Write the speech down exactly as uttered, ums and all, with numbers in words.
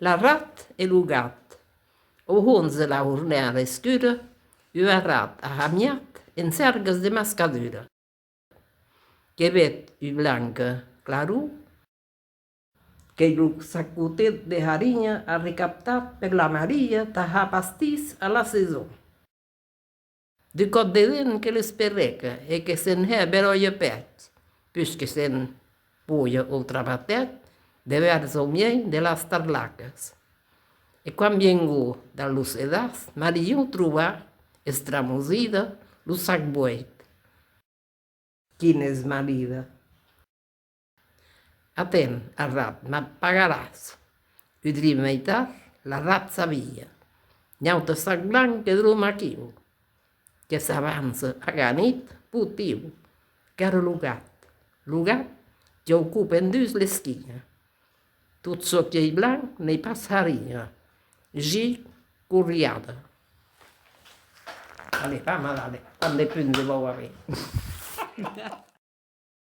La rat e lo gat. Au hons de la hornèra escura, ua rat a hamiat en cèrgas de mascadura. Que vet ua blanca claror, qu'ei lo sacotet de harinha arrecaptat per la Maria tà har pastís a la sason. De còp de vent que l'esperreca e que se'n hè beròia pèth, puish que se'n pòja au trabatèth devèrs au miei de las tarlacas. E quan viengó dab lo sedàs, Maria o trobà estramosida lo sac vueit. Quina esmalida! Aten, arrat, m'ac pagaràs. Un drin mei tard, l'arrat s'avia. N'i a un sac blanc que droma aquiu, que s'avança aganit, potiu, qu'èra lo gat. Lo gat, qu'i aucupa en dus l'esquina. Tot çò qui ei blanc n'ei pas harinha. J. Corriada. Allez, pas mal, allez. Quant de punts de vau aver?